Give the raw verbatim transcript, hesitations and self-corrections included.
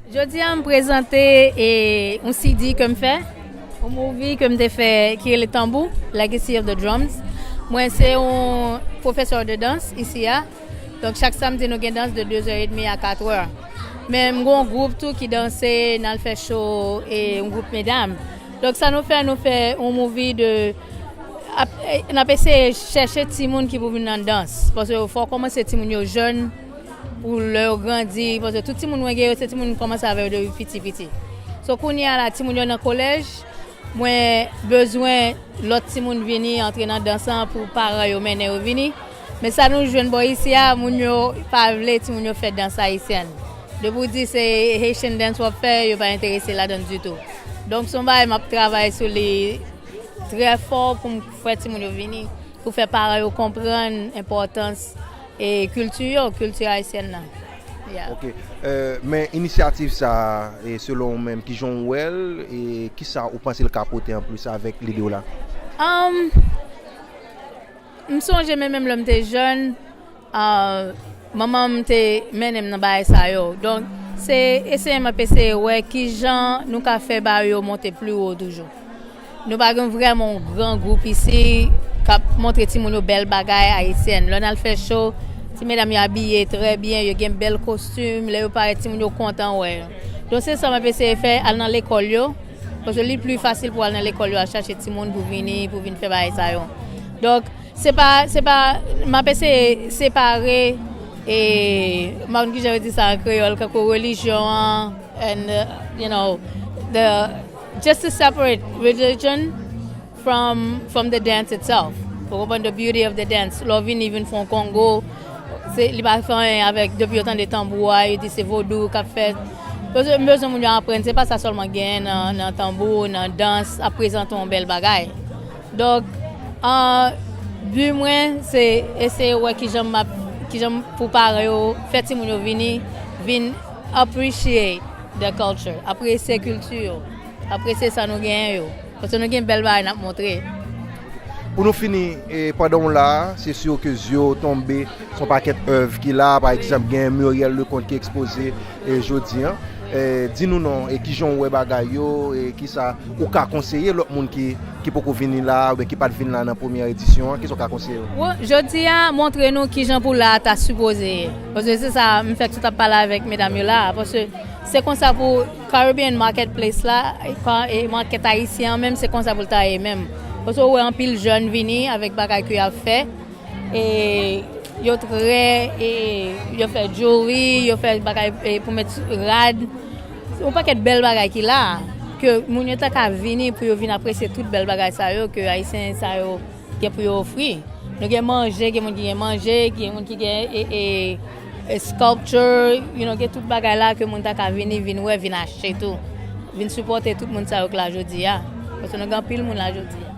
Jodi a, m prezante e, yon C D ke m fè, yon movie ke m te fè ki rele Tanbou, Legacy of the Drums. Mwen se yon pwofesè de dans isi a. Donk, chak samdi, nou gen dans de de zè edmi a kat è. Men m gen yon gwoup tou ki danse, n al fè show, e yon gwoup medam. Donk, sa nou fè, nou fè yon movie de, ap, e, n ap eseye chèche timoun ki pou vin nan dans. Paske fò w kòmanse timoun yo jèn, pou lè yo grandi, paske tout timoun mwen gen yo, se timoun m kòmanse avè yo depi piti, piti. So, kounye a la, timoun yo nan kolèj, mwen bezwen lòt timoun vini antre nan dans lan pou paran yo mennen yo vini. Men sa nou jwenn bò isi a, moun yo pa vle timoun yo fè dans ayisyèn. Depi w di se Haitian dance w ap fè, yo pa enterese ladan ditou. Donk, se yon bagay m ap travay sou li trè fò pou m fè timoun yo vini, pou fè paran yo konprann enpòtans e kilti yo, kilti ayisyèn nan. Yeah. Ok. Euh, men inisyativ sa a, e selon ou menm, kijan w wè l, e kisa ou panse l ka pote anplis avèk lide w la? Um, m sonje menm, menm lè m te jèn, uh, manman m te mennen m nan bagay sa yo. Donk, se eseye m ap eseye wè kijan nou ka fè bagay yo monte pli wo toujou. Nou pa gen vrèman yon gran gwoup isi k ap montre timoun yo bèl bagay ayisyèn. Lè n al fè show, ti medam yo abiye trè byen, yo gen bèl kostim, lè yo parèt, timoun yo kontan wè yo. Donk, se sa m ap eseye fè, al nan lekòl yo, paske li pli fasil pou al nan lekòl yo, al chache timoun pou vini, pou vin fè bagay sa yo. Donk, se pa, se pa, m ap eseye separe, e, m pa konn kijan yo di sa an kreyòl, kankou relijyon an, and, uh, you know, the, just to separate religion from, from the dance itself. Ou konprann the beauty of the dance. Lè w vini, vin fè yon kongo, se, li pa fè anyen avèk, depi yo tande tanbou a, yo di se vodou k ap fèt. Paske m bezwen moun yo aprann, se pa sa sèlman genyen nan, nan tanbou, nan dans, ap prezante yon bèl bagay. Donk, uh, bi mwen, se eseye wè kijan m ap, kijan pou paran yo fè timoun yo vini, vin appreciate the culture, apresye kilti yo, apresye sa nou genyen yo. Paske nou gen bèl bagay n ap montre. Pou nou fini, e, pandan w la, se si ke zye w tonbe sou yon pakèt èv ki la, pa egzanp, gen Muriel Leconte ki ekspoze, e, jodi a. E, di nou non, e kijan w wè bagay yo, e kisa ou ka konseye lòt moun ki, ki poko vini la, oubyen ki pa t vin la nan premyè edisyon an, kisa w ka konseye yo? Bon, jodi a, montre nou kijan pou la ta sipoze ye. Paske se sa, m fèk sot ap pale avèk medam yo la, paske se konsa pou Caribbean Marketplace la, e, e makèt ayisyen an menm, se konsa pou l ta ye menm. Paske ou wè anpil jèn vini avèk bagay ke y ap fè, e yo trè, e yo fè jewelry, yo fè bagay, e, pou met rad. Yon pakèt bèl bagay ki la, ke moun yo ta ka vini pou yo vin apresye tout bèl bagay sa yo, ke ayisyen sa yo gen pou yo ofri. Nou gen manje, gen moun ki gen manje, gen moun ki gen, e, e, e sculpture, you know, gen tout bagay la ke moun ta ka vini, vin wè, vin achte tou. Vin sipòte tout moun sa yo k la jodi a. Paske nou gen anpil moun la jodi a.